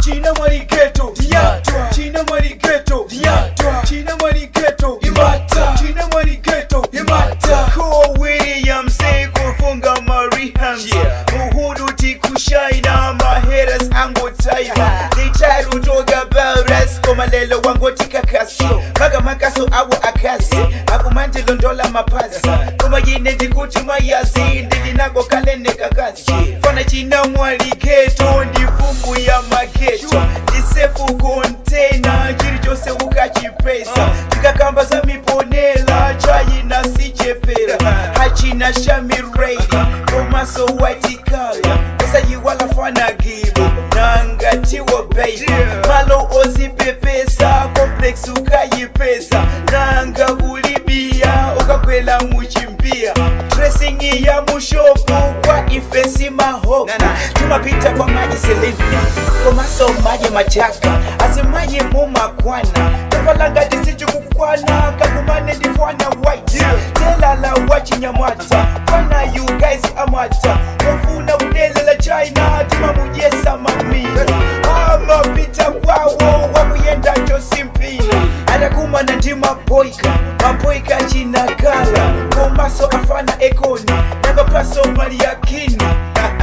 China mwali ghetto, Nyatwa. China mwali ghetto, Nyatwa. China mwali ghetto, Imata. China mwali ghetto, Imata. Cole Williams kufunga Marihams, Yeah. Muhudu tikushaina maheras angotaima. They try to talk about us koma lelo wangotikakasi maka makaso awo akasi akumandilondola mapasi koma yine ndikuti mayazi ndilinako kalene kakasi fana china mwali ghetto ndi mfumu ya mageto ndisefu container chili chose ukachipesa tikakamba za miponela chayina sichepera hachina shamiredi komaso watikala osayiwala fana gibo nangatiwo baby malo ozipepesa complex ukayipesa nanga kulibia ukakwela muchimbia dressing ya mushopu kwa ifesi mahopu tumapita kwa maji selina komaso maji machaka azimaji mumakwana topalanga tisichukukwana kakumane ndifwana white telala wachinyamata fana you guys amata ofuna kudelela china timamujesa mamina amapita kwawo wakuyenda chosimpina atakumana ndi maboika maboika chinakala komaso afana ekoni nakapaso mali yakini.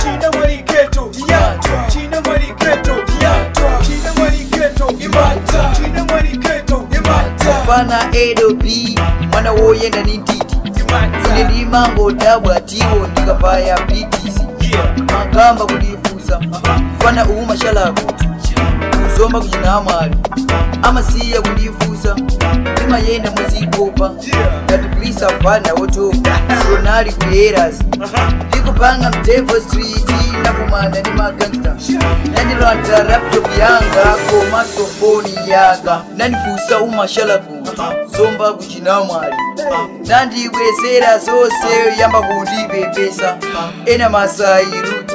China mwali ghetto, Nyatwa. China mwali ghetto, Nyatwa. China mwali ghetto, Imata. China mwali ghetto, Imata. Fana Edo B, mwana woyenda ni nditi. Ine ndimangodabwa tiwo ndikavaya BTC. Makamba kundifusa fana umashala kuti kuzomba kuchinamwali amasiya kundifusa ndimayenda muzikopa ngati polisi afana wotopa sionali kuyeras ndikupanga mdevo street nakumana ndi magangsta nandilanda laptop yanga komaso foni yanga nandifusa umashala kuti zomba kuchinamwali nandibwezera zonse yamba kundipepesa ena masairuti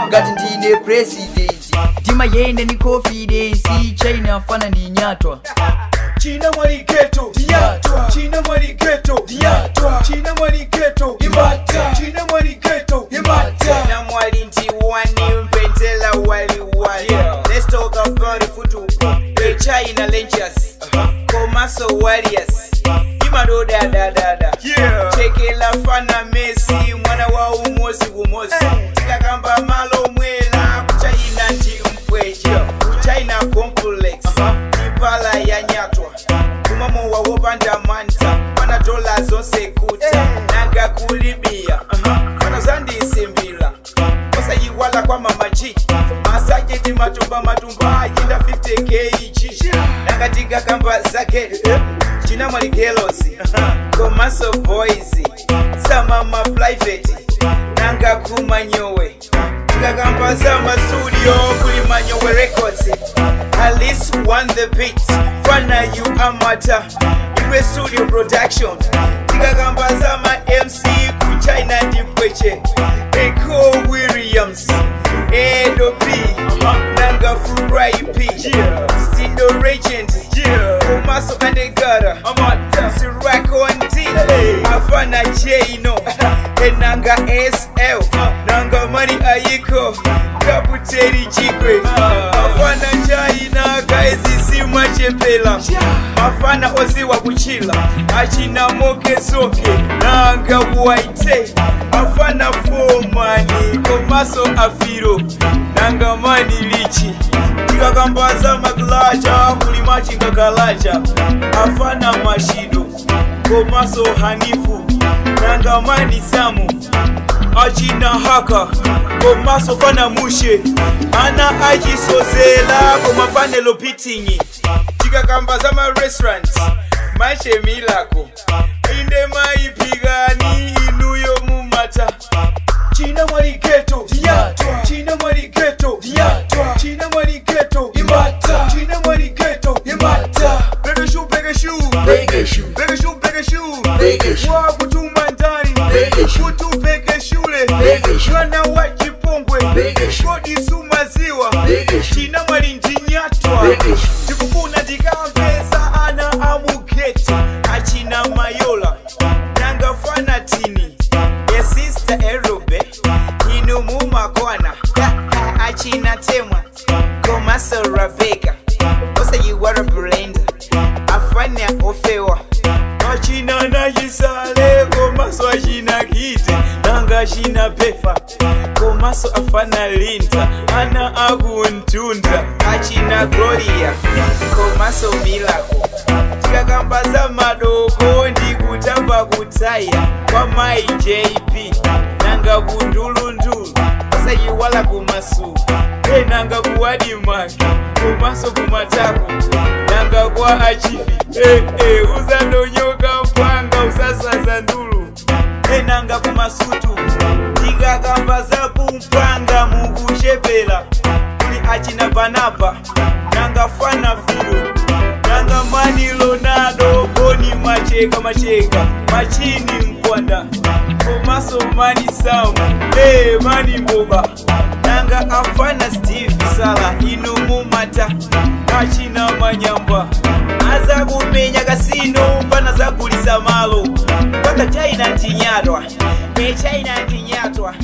ngati ndine president ndimayenda ndi confidence china fana ndi nyatwa. China mwali ghetto, Nyatwa. China mwali ghetto, Nyatwa. China mwali ghetto, Imata. China mwali ghetto, Imata. Namwali ntiwani mpentela waliwali. Let's talk about football. The China Rangers, Komaso Warriors, imadodadadada. Chekela fana Messi mwana wa umosi umosi tikakamba malo mwela kuchina ndi mpweche kuchina complex ipala ya nyatwa kumamowa wopanda manta pana dola zonse kuta nanga kulibia fana zandisimbila osayiwala kwa mamaji masajeti matumba matumba ayinda 50 kg nanga tikakamba zake chinamwali gelosi komaso boys samama private nanga kumanyowe tikakamba sama studio kuli Manyowe Records. Alice won the beat fana you amata iwe studio production tikakamba sama MC kuchina ndipweche Echo Williams Edo P nanga Furai P Stindo Regent Komaso Andegara Sirako Ndi Afana Jano Enanga SL Nanga Mani Ayiko Kaputeri Chikwe Afana China guys simachepela Afana oziwa kuchila Achina moke soke Nanga waite Afana fomani Komaso afiro Nanga mani lichi Tikakambaza maklacha Kulimachi kakalacha Afana mashido Komaso hanifu Nanga mani samu Achina haka Komaso fana mushe Ana achisozela Koma panelo pitingi Tikakambaza ma restaurants Mashe milako Inde maipigani inuyo mumata. China mwali ghetto, Nyatwa. China mwali ghetto, Nyatwa. China mwali ghetto, Imata. China mwali ghetto, Imata. Bega shu, bega shu. Bega shu. Bega shu, bega shu. Bega shu. Wakutuma ndani. Bega shu. Kutu bega shule. Bega shu. Mwana wa chipongwe. Bega shu. Kodi sumaziwa. Bega shu. China mwali ndinyatwa. Bega shu. Tikufuna ndikambeza ana amugeti Achina mayola Nanga fana tini Ye sister erobe Inu mumakwana Achina temwa Komaso Afana Linda, ana akuntunda, achina Gloria komaso Milako. Tikakamba za madoko ndikutamba kutaya kwa mai JP, nanga kundulundulu asayiwala kumasu, nanga kuwadimaki komaso kumatako, nanga kwa achifi uzadonyoka mpanga usasaza ndulu, nanga kumasutu. Tikakamba za pumpanga mukuchepela kuli achina Panapa, nanga fana filo, nanga mani Lonado boni macheka macheka machini mkwanda komaso mani samu mani mboba, nanga afana Steve Sala inu mumata achina manyamba aza kumenya kasino pana zagulisa malo mpaka China ntinyatwa, China ntinyatwa.